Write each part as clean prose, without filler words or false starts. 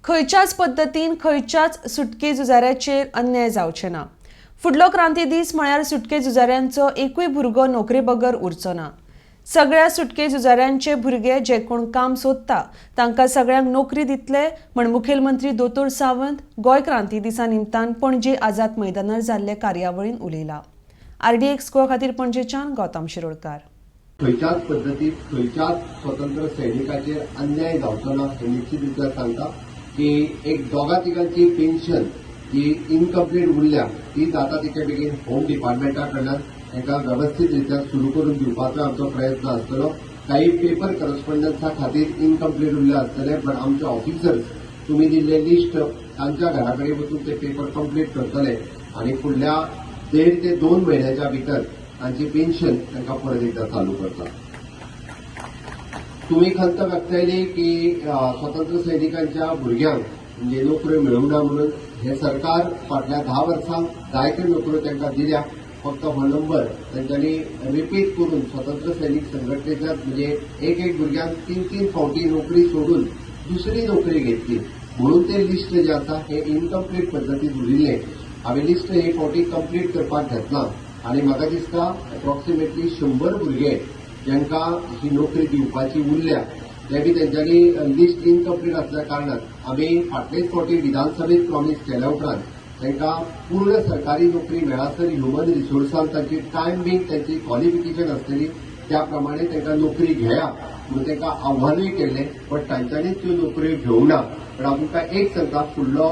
खंयच्याच पद्दतीन खंयच्याच सुटके झुजाऱ्याचेर अन्याय जावचे ना. फुडलो क्रांती दीस म्हळ्यार सुटके झुजाऱ्यांचो एकूय भुरगो नोकरे बगर उरचो ना. सगळ्या सुटके झुजाऱ्यांचे भुरगे जे कोण काम सोदता तांकां सगळ्यांक नोकरी दितले म्हण मुखेलमंत्री दोतोर सावंत गोंय क्रांती दिसा निमतान पणजे आझाद मैदानार जाल्ले कार्यावळीन उलयला. आरडीएक्स गोवा खातीर पणजेच्यान गौतम शिरोडकार. खंयच्याच पद्दतीत खंयच्याच स्वतंत्र सैनिकाचेर अन्याय जावचो ना हें निश्चित रित्या सांगता की एक दोगा तिगांची पेन्शन जी इनकम्प्लीट उरल्या ती जाता तितके बेगीन होम डिपार्टमेंटा कडल्यान तांकां वेवस्थीत रित्या सुरू करून दिवपाचो आमचो प्रयत्न आसतलो. काही पेपर करस्पॉन्डन्सा खातीर इनकम्प्लीट उरले आसतले, बट आमचे ऑफिसर्स तुमी दिल्ले लिस्ट तांच्या घरा कडेन वचून ते पेपर कंप्लीट करतले आनी फुडल्या 1.5 ते 2 म्हयन्याच्या भितर तांची पेन्शन तांकां परत एकदा चालू करता. तुम्ही खंत व्यक्तायली की स्वतंत्र सैनिकांच्या भुरग्यांक म्हणजे नोकऱ्यो मेळूंक ना म्हणून. हे सरकार फाटल्या 10 वर्सांक जायत्यो नोकऱ्यो तांकां दिल्या. फक्त हो नंबर तांच्यांनी रिपीट करून स्वतंत्र सैनिक संघटनेच्या म्हणजे एक एक भुरग्यांक तीन तीन फावटी नोकरी सोडून दुसरी नोकरी घेतली म्हणून ते लिस्ट जे आसा हे इनकम्प्लीट पद्दतीन उरिल्लें. हांवें लिस्ट हे फावटी कंप्लीट करपाक घेतला आनी म्हाका दिसता एप्रॉक्सिमेटली 100 भुरगे जांकां ही नोकरी दिवपाची उरल्या ते बी तेंच्यांनी लिस्ट इनकम्प्लीट आसल्या कारणान आमी फाटलेच फावटी विधानसभेत प्रॉमीस केल्या उपरांत तांकां पूर्ण सरकारी नोकरी मेळासर ह्युमन रिसोर्सान तांची टायम बींग तांची क्वॉलिफिकेशन आसतली त्या प्रमाणे तांकां नोकरी घेया म्हणून तांकां आव्हानूय केल्लें, बट तांच्यांनीच त्यो नोकऱ्यो घेवंक ना. पण हांव तुमकां एक सांगता, फुडलो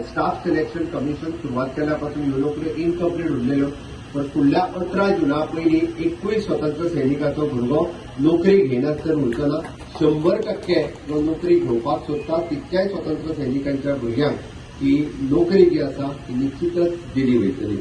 स्टाफ सिलेक्शन कमिशन सुरवात केल्या पासून ह्यो नोकऱ्यो इनकम्प्लीट उरलेल्यो, पण फुडल्या 18 जुना पयलीं एकूय स्वतंत्र सैनिकाचो भुरगो नोकरी घेयनासतना उरचो ना. 100% जो नोकरी घेवपाक सोदता तितक्याय स्वतंत्र सैनिकांच्या भुरग्यांक ही नोकरी जी आसा ती निश्चितच दिली वयतली.